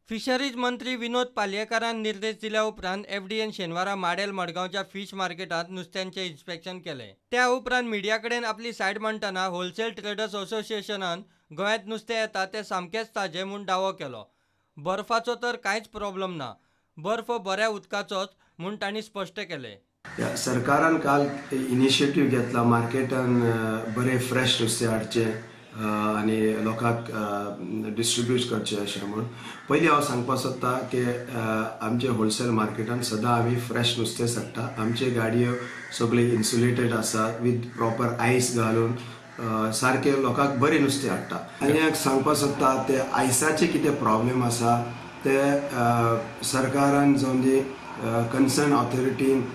Fisheries मंत्री विनोद पालयेकारान निर्देश दिल्या उपरांत एफडीएन शेनवारा माडेल मडगांवच्या फिश मार्केटांत नुस्त्यांचें इन्स्पेक्शन केलें. त्या उपरांत मिडिया कडेन आपली सायड मांडटना होलसेल ट्रेडर्स असोसिएशनान गोंयांत नुस्तें येता तें सामकेंच ताजें म्हूण दावो केलो. बर्फाचो तर कांयच प्रॉब्लम ना, बर्फ बऱ्या उदकाचोच म्हूण तांणी स्पश्ट केलें. सरकारान काल इनिशिएटीव घेतला मार्केटान बरे फ्रेश नुस्तें हाडचें आनी लोकांक डिस्ट्रिब्यूट करचें अशें म्हूण. पयलीं हांव सांगपाक सोदता की आमचे होलसेल मार्केटान सदां आमी फ्रेश नुस्तें सांगता. आमचे गाडयो सगळी इन्सुलेटेड आसा विथ प्रॉपर आयस घालून सारकें लोकांक बरें नुस्तें हाडटा. आनी एक सांगपाक सोदता ते आयसाचे कितें प्रॉब्लेम आसा ते सरकारान जावन दी कन्सर्न ऑथॉरिटीन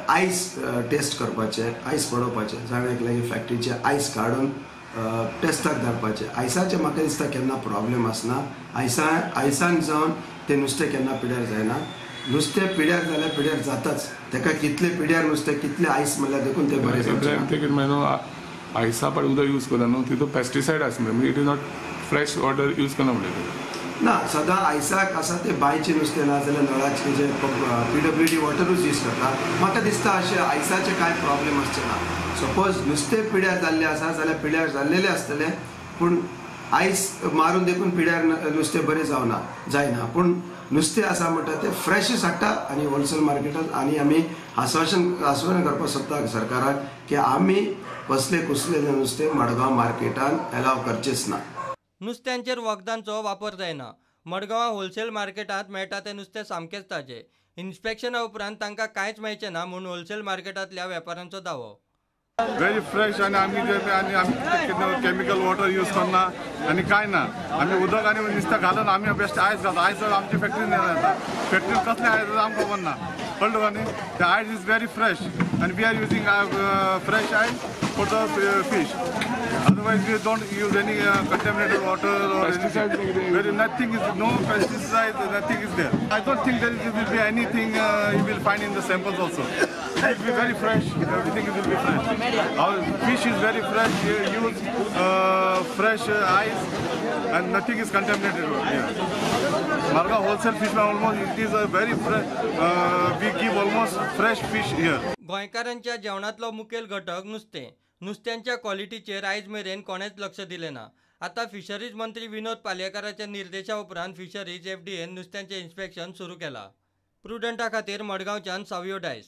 आयस टेस्ट करपाचें, आयस पळोवपाचें, जाण एक लागीं फॅक्ट्रीचें आयस काडून टेस्टाक धाडपाचें. आयसाचें म्हाका दिसता केन्ना प्रॉब्लेम आसना. आयसान जावन तें नुस्तें केन्ना पिड्यार जायना. नुस्तें पिड्यार जाल्यार पिड्यार जाताच, ताका कितलें पिड्यार नुस्तें कितलें आयस म्हणल्यार देखून तें बरें जाता. आयसा पळय उदक यूज करता न्हू तितून पेस्टिसायड आसता, म्हणजे it is not fresh water use करना म्हणटा. ना, सदां आयसाक आसा तें बांयचें नुस्तें ना जाल्यार नळाचें जें पीडब्ल्यूडी वॉटरूच यूज करता. म्हाका दिसता अशें आयसाचें कांय प्रॉब्लेम आसचें ना. सपोज नुस्तें पिड्यार जाल्लें आसा जाल्यार पिड्यार जाल्लेलें आसतलें, पूण आयस मारून देखून पिड्यार नुस्तें बरें जावना जायना. पूण नुस्तें आसा म्हणटा तें फ्रेशच हाडटा आनी होलसेल मार्केटांत. आनी आमी आस्वासन करपाक सोदता सरकाराक की आमी कसले कुसलें नुस्तें मडगांव मार्केटांत एलाव करचेंच ना. नुस्त्यांचेर वखदांचो वापर जायना. मडगांवां होलसेल मार्केटांत मेळटा तें नुस्तें सामकेंच ताजें. इन्स्पेक्शना उपरांत तांकां कांयच मेळचें ना म्हूण होलसेल मार्केटांतल्या वेपाऱ्यांचो दावो. व्हेरी फ्रेश आनी आमी जे आनी आमी केमिकल वॉटर यूज करना आनी कांय ना. आमी उदक आनी नुस्तें घालून आमी बेश्ट आयस घालता. आयस आमची फॅक्टरीन येता. फॅक्टरीन कसलें आयस आमकां खबर ना, कळ्ळें तुका न्ही. The ice is very fresh आनी we are using fresh ice for the fish. Otherwise we don't use any contaminated water or anything. Nothing is, no pesticide, nothing is there. I don't think there will be anything you will find in the samples also. It will be very fresh, everything will be fresh. Our fish is very fresh, we use fresh ice and nothing is contaminated here. Margao wholesale fish almost it is a very fresh, we give almost fresh fish here. गोंयकारांच्या जेवणांतलो मुखेल घटक नुस्तें. नुस्त्यांच्या क्वॉलिटीचेर आयज मेरेन कोणेंच लक्ष दिलें ना. आतां फिशरीज मंत्री विनोद पालयेकाराच्या निर्देशा उपरांत फिशरीज एफडीएन नुस्त्यांचें इन्स्पेक्शन सुरू केलां. प्रुडंटा खातीर मडगांवच्यान सावियो डायस.